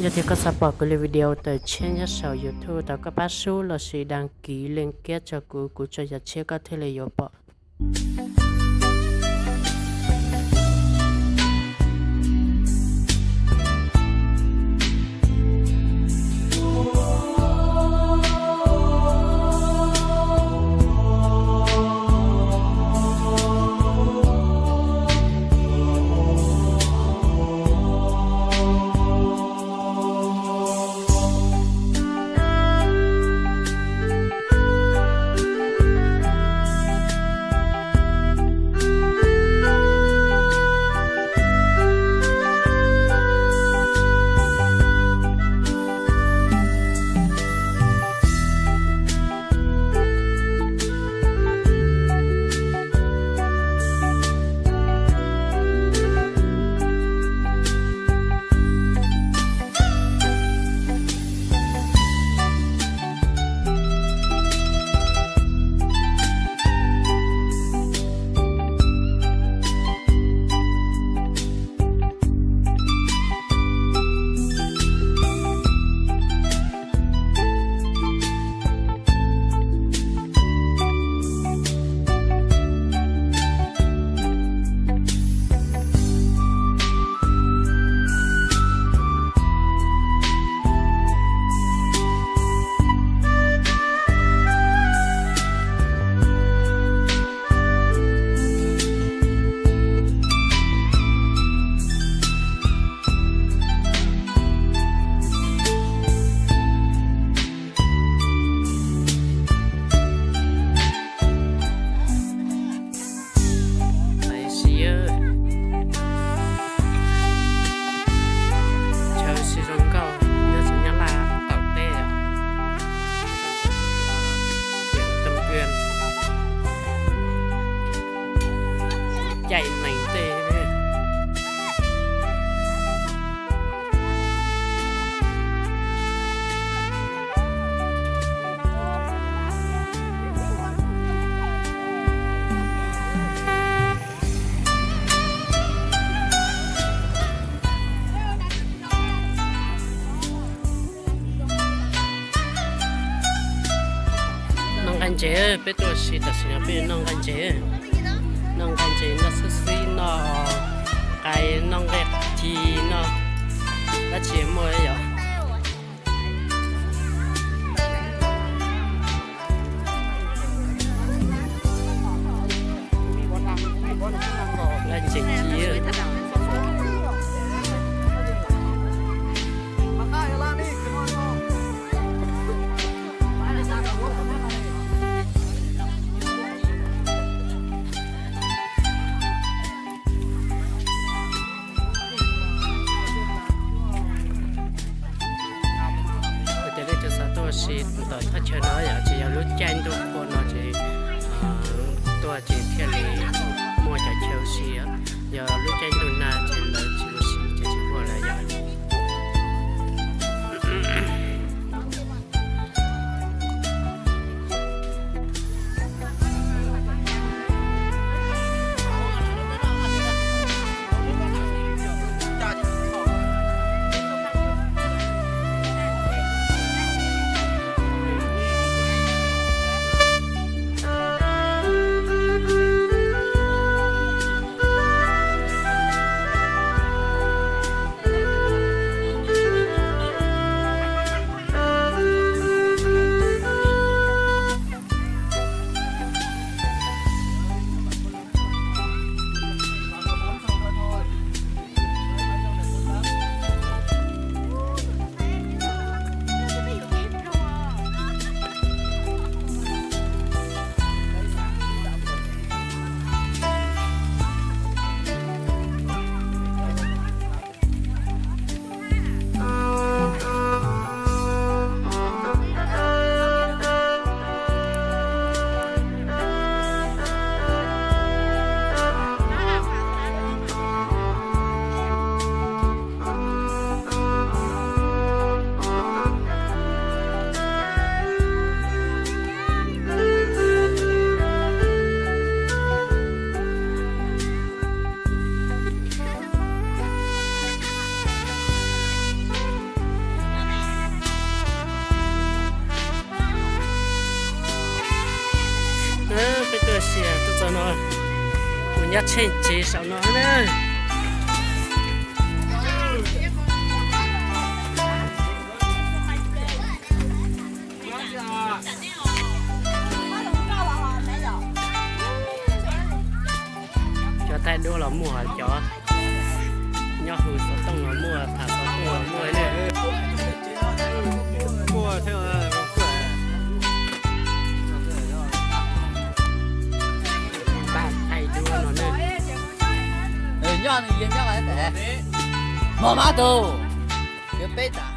Yog tias koj xav pom kuv li video tawm tshiab nyob saum YouTube, thov koj pab sub lossis đăng ký, leej kiab tso kuv, kuv tso yam tshiab koj thiaj li yuav pom. Chaw siv zoo nkauj nyob tsev Nyab Laj tom teb, Tân Uyên, caij nees tej. Noj nqaij ntses, peb tuaj si tam sim no peb noj nqaij ntses, noj nqaij ntses, noj xwb xwb, noj qais, noj nqaij ci, noj dab tsi muaj yom. Nqaij ntses ci. Tias nej cov xav tuaj si tom thaj chaw no yom, tsis yog lub caij ntuj qhua no ces tuaj ces thiaj li muaj cov chaw si, yog lub caij ntuj nag ces lawv tsis ua si ces tsis muaj lawm yom. Nyob tsheej tsev saum no na. Cov thaij duab los muaj, cov nyob hu xov tooj los muaj, tham xov tooj los muaj ne. Pab thaij duab no ne. Nyob nws yog nyob ntawm mos mab tug, yuav peb tas.